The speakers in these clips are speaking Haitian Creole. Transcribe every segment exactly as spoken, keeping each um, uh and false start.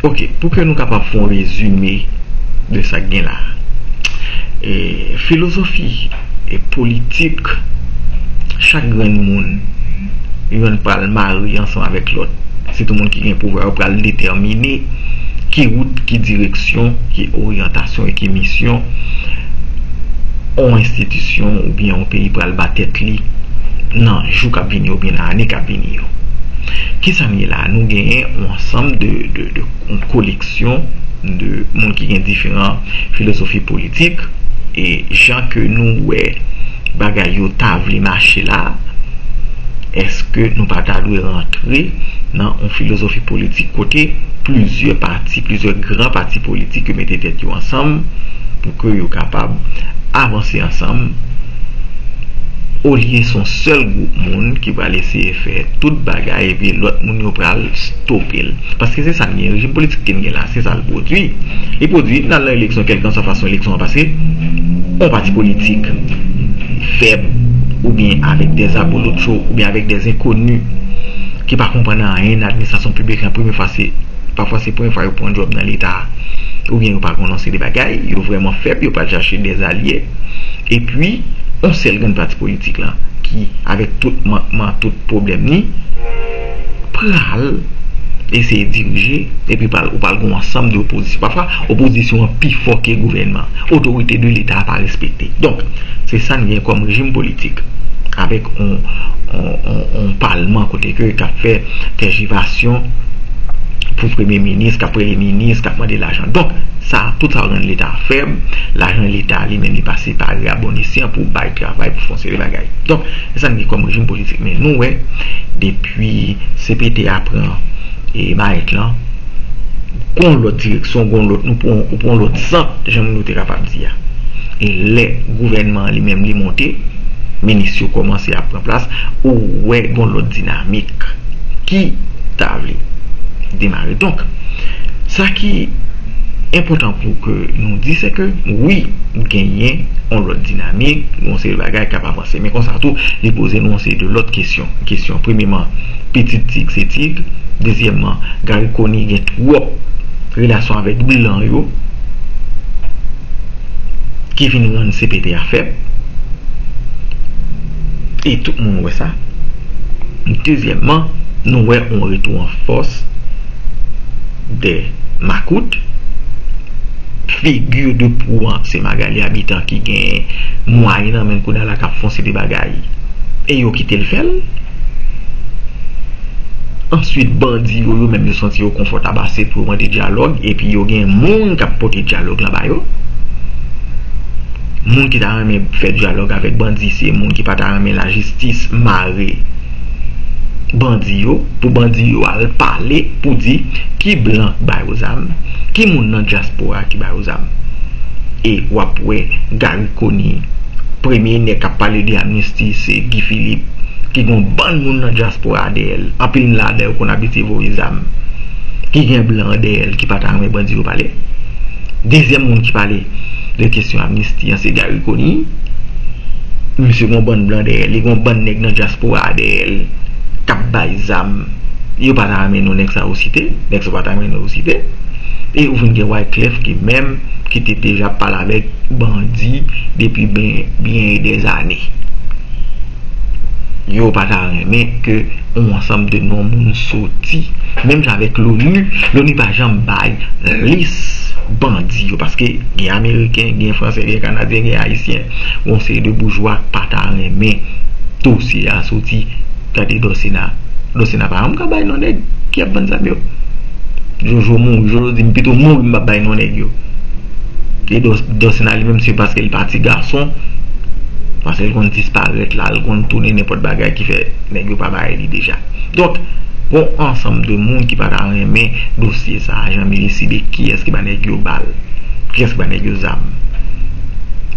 Ok, pou ke nou kapab fè yon rezime de sa k gen la. E, filozofi e politik, chak grenn moun, yonn pral mare ansanm avèk lòt. Se tou moun ki gen pouvwa yo pral detèmine ki wout, ki direksyon, ki oryantasyon e ki misyon yon enstitisyon oubyen yon peyi pral ba tèt li nan jou k ap vini oubyen nan ane k ap vini yo. Kisa n ye la? Nou genyen yon ansanm de, de, de yon koleksyon de moun ki gen diferan filozofi politik, e jan ke nou wè bagay yo ta vle mache la, èske nou pa ta dwe rantre nan yon filozofi politik kote plizyè pati, plizyè gran pati politik yo mete tèt yo ansanm pou ke yo kapab avanse ansanm, olye se yon sèl gwoup moun ki pral eseye fè tout bagay epi lòt moun yo pral stope l? Paske se sa n gen, rejim politik ke n gen la, se sa l pwodui. Li pwodui, n al nan eleksyon, kèlkanswa fason eleksyon an pase, yon pati politik fèb, oubyen avèk dè abolotcho, oubyen avèk dè enkoni, ki pa konprann anyen nan administrasyon piblik lan. Premye fwa se, pafwa se premye fwa yo pran djòb nan leta, oubyen yo pa konn yon seri de bagay, yo vrèman fèb, yo pral chache dè alye, epi yon sèl grenn pati politik lan, ki, avèk tout mankman, tout pwoblèm li, pral eseye dirije, epi pral, ou pral gen yon ansanm de opozisyon. Pafwa, opozisyon an pi fò ke gouvènman. Otorite de leta pa respekte. Donk, se sa n gen kòm rejim politik, avèk yon, yon, yon, yon palman kote ke k ap fè tèjivasyon pou premye minis, k ap rele minis, k ap mande lajan. Donk, sa, tout sa rann leta fèb, lajan leta li menm li pase pa a bon esyan pou bay travay, pou fè yon seri de bagay. Donk, se sa n gen kòm rejim politik. Men nou wè, depi C P T a pran e mayèt lan, gon lòt direksyon, gon lòt, nou pran, ou pran lòt sant, jan nou te kapab di a. E lè gouvènman an li menm li monte, minis yo kòmanse ap pran plas, ou wè gon lòt dinamik ki ta vle demare. Donk, sa ki enpòtan pou ke nou di, se ke wi, genyen yon lòt dinamik, yon seri de bagay k ap avanse. Men konsa tou, li poze nou yon seri de lòt kesyon. Kesyon, premyeman, pitit tig se tig. Dezyèmman, Garry Conille gen twòp relasyon avèk blan yo ki vin rann C P T a fèb. E tout moun wè sa. Dezyèmman, nou wè yon retou an fòs de makout. Figi de pwou an, se Magalie Habitant ki gen mwayen nan men l kounye a la k ap fè yon seri de bagay. E yo kite l fè l. Answit, bandi yo, yo menm, yo santi yo konfòtab ase pou yo mande dyalòg, epi yo gen moun k ap pote dyalòg lan ba yo. Moun ki ta renmen fè dyalòg avèk bandi, se moun ki pa ta renmen lajistis mare bandi yo, pou bandi yo al pale, pou di ki blan k ba yo zam, ki moun nan dyaspora ki ba yo zam. E w ap wè Garry Conille, premye nèg k ap pale de amnisti, se Guy Philippe, ki gen yon bann moun nan dyaspora dèyè l. Anpil ladan yo konn abitye voye zam, ki gen blan dèyè l, ki pa ta renmen bandi yo pale. Dezyèm moun ki pale de kesyon amnisti an, se Garry Conille. Misye gen yon bann blan dèyè l, li gen yon bann nèg nan dyaspora dèyè l k ap bay zam. Yo pa ta renmen non nèg sa yo site, nèg sa yo pa ta renmen non yo site. E ou vin gen Wyclef ki menm, ki te deja pale avèk bandi depi byen, byen dèzane. Yo pa ta renmen ke yon ansanm de non moun soti. Menm jan avèk l'ONU, l'ONU pa janm bay lis bandi yo, paske gen Ameriken, gen Fransè, gen Kanadyen, gen Ayisyen, yon seri de boujwa k pa ta renmen dosye a soti. Gade Dòsena. Dòsena pa janm ka bay non nèg ki ap vann zam yo. Jojo mouri, Jojo di, "M pito mouri, m p ap bay non nèg yo." E Dò-, Dòsena li menm, se paske l pati gason, paske l konn disparèt la, l konn tounen nenpòt bagay ki fè nèg yo pa bay li deja. Donk, gon ansanm de moun ki pa ta renmen dosye sa a janm eliside kiyès ki ba nèg yo bal, kiyès ki ba nèg yo zam.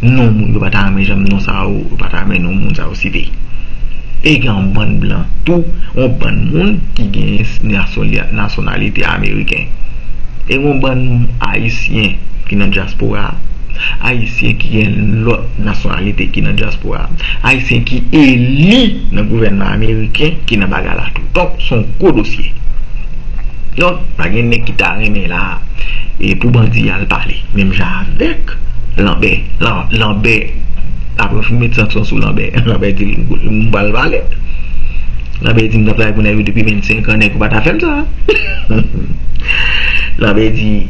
Non moun yo pa ta renmen janm non sa yo, yo pa ta renmen non moun sa yo site. E gen yon bann blan tou, yon bann moun ki gen nasyon-, nasyonalite ameriken. E yon bann ayisyen ki nan dyaspora, ayisyen ki gen lòt nasyonalite ki nan dyaspora, ayisyen ki eli nan gouvènman ameriken ki nan bagay la tou. Donk, se yon gwo dosye. Donk, pa gen nèg ki ta renmen la, e pou bandi al pale. Menm jan avèk Lanbè. Lan-, Lanbè, apre yo fin met sanksyon sou Lanbè, Lanbè di, "M pral pale." Lanbè di, "M t ap travay pou nèg yo depi vennsenk an, nèg yo pa ta fè m sa." Lanbè di,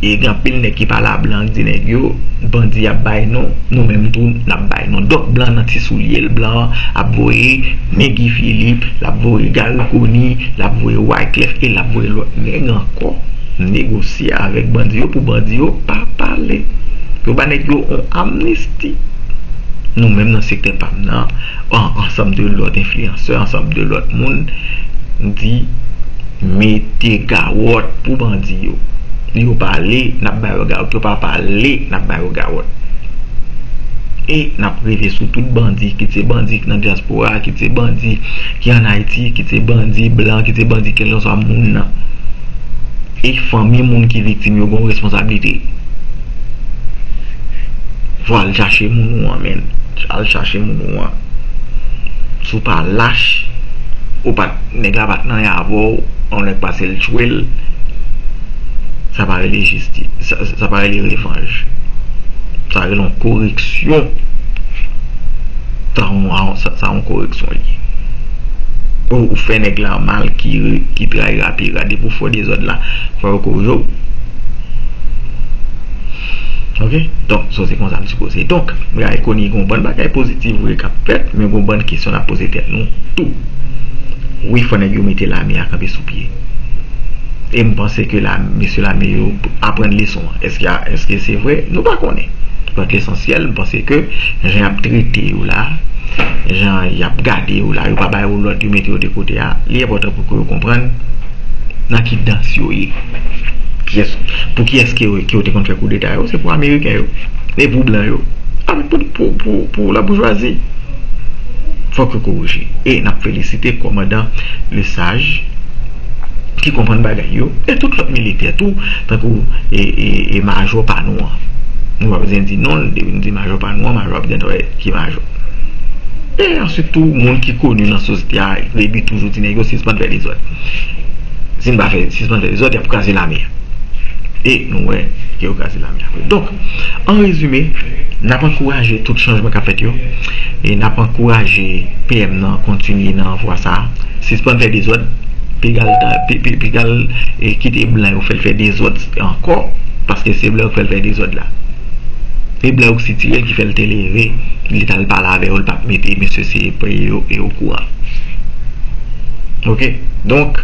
e gen anpil nèg ki pale a blan, ki di nèg yo, bandi ap bay non, nou menm tou, n ap bay non. Donk, blan nan ti soulye l, blan ap voye men Guy Philippe, l ap voye Garry Conille, l ap voye Wyclef e l ap voye lòt nèg ankò negosye avèk bandi yo pou bandi yo pa pale. Yo ba nèg yo yon amnisti. Nou menm nan sektè pa m nan, an, ansanm de lòt enfliyansè, ansanm de lòt moun, di mete gawòt pou bandi yo. Yo pale, n ap ba yo gawòt. Yo pa pale, n ap ba yo gawòt. E n ap rive sou tout bandi, kit se bandi ki nan dyaspora, kit se bandi ki ann Ayiti, kit se bandi blan, kit se bandi kèlkanswa moun nan. E fanmi moun ki viktim yo gen yon responsablite. Fò al chache moun ou an, menn. Al chache moun ou an. Si w pa lach, ou pa t, nèg la pa t nan avè w, yon nèg pase l tchwe l, sa pa rele jistis, sa, sa pa rele revanj. Sa rele yon koreksyon. Sa yon, sa, sa yon koreksyon li ye. Ou, ou fè nèg la mal ki, ki trayi rapira. Depi w fè dezòd la, fò yo korije w. Ok? Donk, so se konsa m sipoze. Donk, Garry Conille, gon bann bagay pozitif vre k ap fèt, men gon bann kesyon n ap poze tèt nou tou. Wi, fò nèg yo mete lame a kanpe sou pye. E m panse ke la, mesye lame yo aprann leson an. Èske, èske se vre? Nou pa konnen. But lesansyèl, m panse ke jan y ap trete yo la, jan y ap gade yo la, yo pa ba yo lòd, yo mete yo de kote a, li enpòtan pou ke yo konprann nan ki dans yo ye. Kiyès, pou kiyès ke yo, ke yo te konn fè koudeta yo? Se pou Ameriken yo. E pou blan yo. Avèk pou, pou, pou, pou laboujwazi. Fòk yo korije. E n ap felisite kòmandan Lesage ki konprann bagay yo, e tout lòt militè tou, tankou, e, e, e majò pa nou an. Nou pa bezwen di non l, depi n di majò pa nou an, majò ap gen dwa ki majò. E answit tou, moun ki koni nan sosyete a, Rebu toujou di nèg yo sispann fè dezòd. Si n pa fè, sispann fè dezòd, y ap kraze lame a. E nou wè ke yo kraze lame a vre. Donk, an rezime, n ap ankouraje tout chanjman k ap fèt yo. E n ap ankouraje P M nan kontinye nan vwa sa a. Sispann fè dezòd. Piga l ta, pi, pi, piga l, e, kite blan yo fè l fè dezòd ankò. Paske se blan yo k fè l fè dezòd la. E blan yo k sitire l ki fè l te leve. Li t al pale avè yo, l pa t mete mesye C E P yo e okouran. Ok? Donk,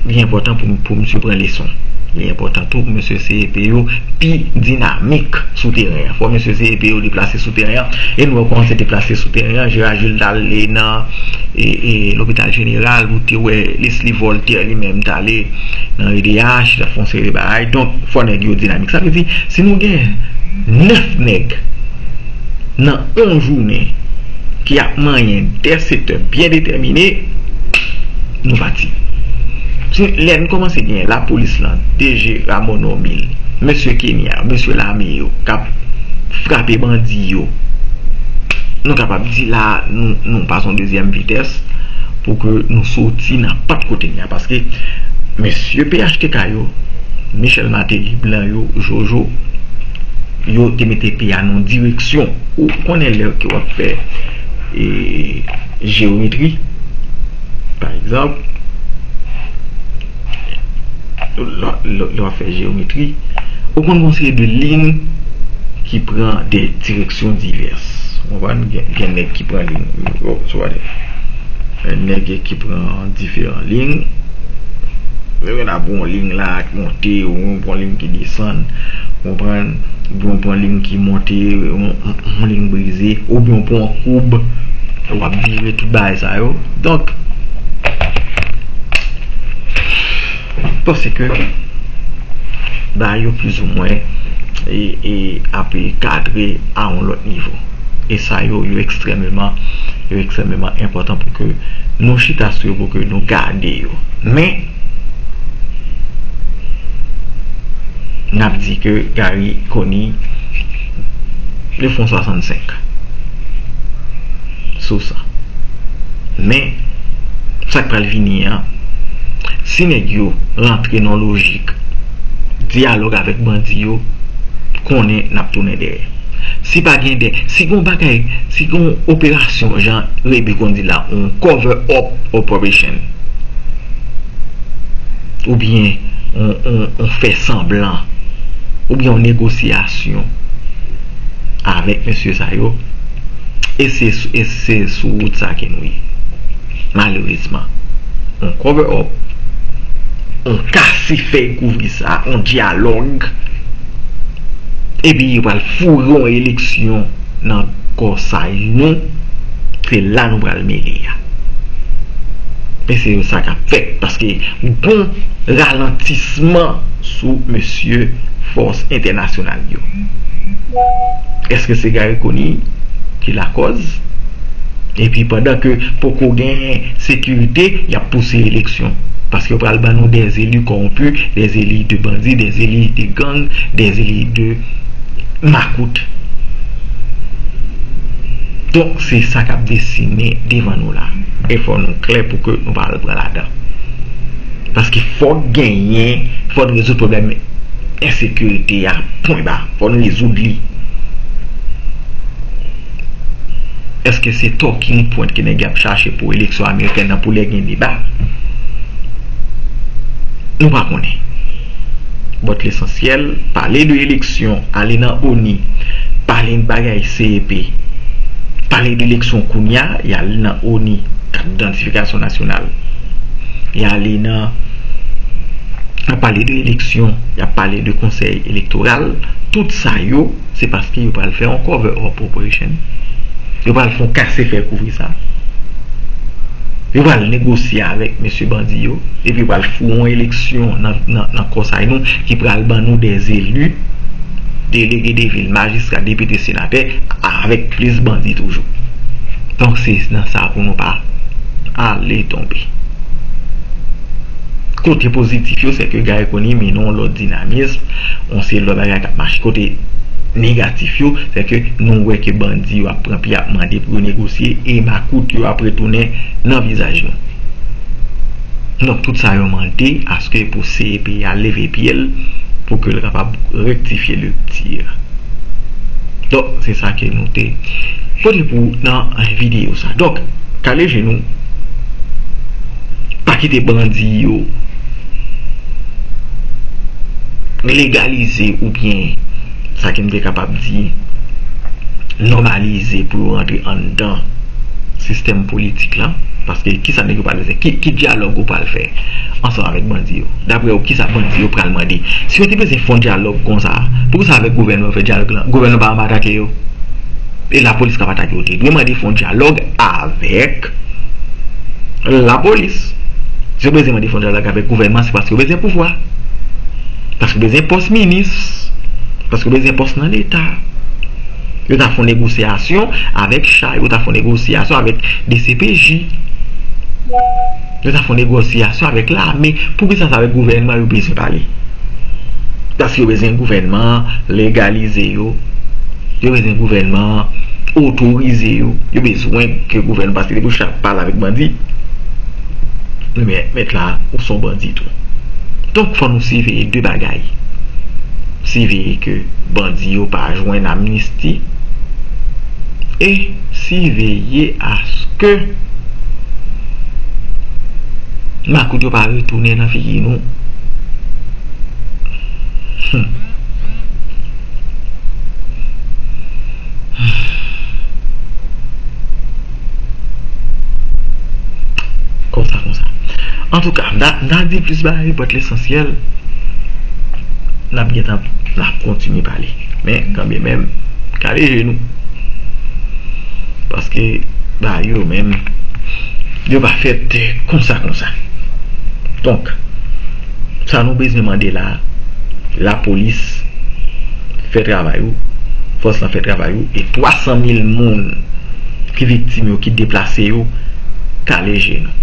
li enpòtan pou, pou misye pran leson. Li enpòtan tou pou mesye C E P yo pi dinamik sou teren an. Fò mesye C E P yo deplase sou teren an. E nou wè kòman se deplase sou teren an. Jera Jil t ale nan, e, e, lopital jeneral. Nou te wè Leslie Voltaire li menm t ale nan E D H, t ap fè yon seri de bagay. Donk, fò nèg yo dinamik. Sa vle di, si nou gen nèf nèg nan yon jounen ki ap manyen de sektè byen detèmine, nou pati. Se lè n kòmanse gen lapolis lan, D G Raymond Normil, mesye Kenya, mesye lame yo k ap frape bandi yo, nou kapab di la, nou, nou pase yon dezyèm vitès pou ke nou soti nan pant kote n ye a. Paske mesye P H T K yo, Michel Martelly, blan yo, Jojo, yo te mete peyi a nan yon direksyon. Ou konnen lè ke w ap fè, e, jeyometri, pa egzanp, lè, lè, lè w ap fè jeyometri, ou konn gon seri de liy ki pran de direksyon divès. Ou konprann? Gen, gen nèg ki pran liy, oh, sorry. Gen nèg ki pran diferan liy. Yo gen ap yon liy la ki monte, ou yon bon liy ki desann, ou konprann, ou yon bon liy ki monte, yon, yon, yon liy brize, oubyen yon pon koub, w ap vire tout bagay sa yo. Donk, m panse ke bagay yo plizoumwen e, e ap kadre a yon lòt nivo. E sa yo, yo ekstrèmeman, yo ekstrèmeman enpòtan pou ke nou chita sou yo, pou ke nou gade yo. Men, n ap di ke Garry Conille, yo fè yon swasannsenk sou sa. Men, sa k pral vini an, Si nèg yo rantre nan lojik dyalòg avèk bandi yo, konnen n ap tounen dèyè. Si pa gen dè, si gen bagay, si gen operasyon, jan Rebu konn di la, yon cover up operation, oubyen yon, yon, yon fè sanblan, oubyen yon negosyasyon avèk mesye sa yo, e se, e se sou wout sa ke nou ye. Malerezman, yon cover up, yon kase fèy kouvri sa, yon dyalòg, epi yo pral foure yon eleksyon nan kòsay nou, se la nou pral mele a. E se sa k ap fèt, paske gon ralantisman sou mesye fòs entènasyonal yo. Èske se Garry Conille ki lakòz? Epi pandan ke poko genyen sekirite, y ap pouse eleksyon. Paske yo pral ban nou des élus corrompus, des élus de bandits, des élus de gang, des élus de makout. Donk, se sa k ap desine devan nou la. E fò nou klè pou ke nou pa al pran ladan. Paske fòk genyen, fò n rezoud pwoblèm ensekirite a, pwen ba. Fò n rezoud li. Èske se talking point ke nèg y ap chache pou eleksyon amerikèn nan, pou lè gen deba? Nou pa konnen. But lesansyèl, pale de eleksyon, ale nan ONI, pale de bagay CEP, pale de eleksyon kounye a, y ale nan ONI, kat idantifikasyon nasyonal. Y ale nan, y ap pale de eleksyon, y ap pale de konsèy elektoral, tout sa yo, se paske yo pral fè yon cover up operation. Yo pral fè yon kase fèy kouvri sa. Yo pral negosye avèk mesye bandi yo, epi yo pral foure yon eleksyon nan, nan, nan kòsay nou ki pral ban nou des élus, delege de vil, majistra, depite, senatè, avèk plis bandi toujou. Donk, se nan sa pou nou pa ale tonbe. Kote pozitif yo, se ke Garry Conille mennen yon lòt dinamism, yon seri lòt bagay k ap mache. Kote negatif yo, se ke nou wè ke bandi yo ap pran pye, ap mande pou yo negosye, e makout yo ap retounen nan vizaj nou. Donk, tout sa yo mande aske pou CEP a leve pye l, pou ke l kapab rektifye lekti a. Donk, se sa ke nou te pote pou nan videyo sa. Donk, kale je nou, pa kite bandi yo legalize oubyen, sa ke m te kapab di, nòmalize pou yo rantre anndan sistèm politik la. Paske kisa nèg yo pral fè? Ki, ki dyalòg ou pral fè ansanm avèk bandi yo? Daprè ou, kisa bandi yo pral mande? Si yo te bezwen fè yon dyalòg konsa, poukisa avèk gouvènman yo fè dyalòg lan? Gouvènman pa janm atake yo. E lapolis k ap atake yo. Te dwe mande fè yon dyalòg avèk lapolis. Si yo bezwen mande fè yon dyalòg avèk gouvènman, se paske yo bezwen pouvwa. Paske yo bezwen pòs minis. Paske yo bezwen pòs nan Leta. Yo ta fè yon negosyasyon avèk cha, yo ta fè yon negosyasyon avèk DCPJ. Yo ta fè yon negosyasyon avèk lame. Poukisa se avèk gouvènman yo bezwen pale? Paske yo bezwen gouvènman an legalize yo. Yo bezwen gouvènman an otorize yo. Yo bezwen ke gouvènman, paske depi w ap pale avèk bandi, men mèt la, ou se yon bandi tou. Donk, fò nou siveye de bagay. Siveye ke bandi yo pa jwenn amnisti. E siveye aske makout yo pa retounen nan figi nou. Hmm. Konsa, konsa. Antouka, m ta, m ta di plis bagay, but lesansyèl, n ap gentan, n ap kontinye pale. Men, kanmenm, kale je nou. Paske, bagay yo menm, yo pa fèt konsa, konsa. Donk, sa nou bezwen mande la, lapolis, fè travay ou, fòs lan fè travay ou, e twa san mil moun ki viktim yo, ki deplase yo, kale je nou.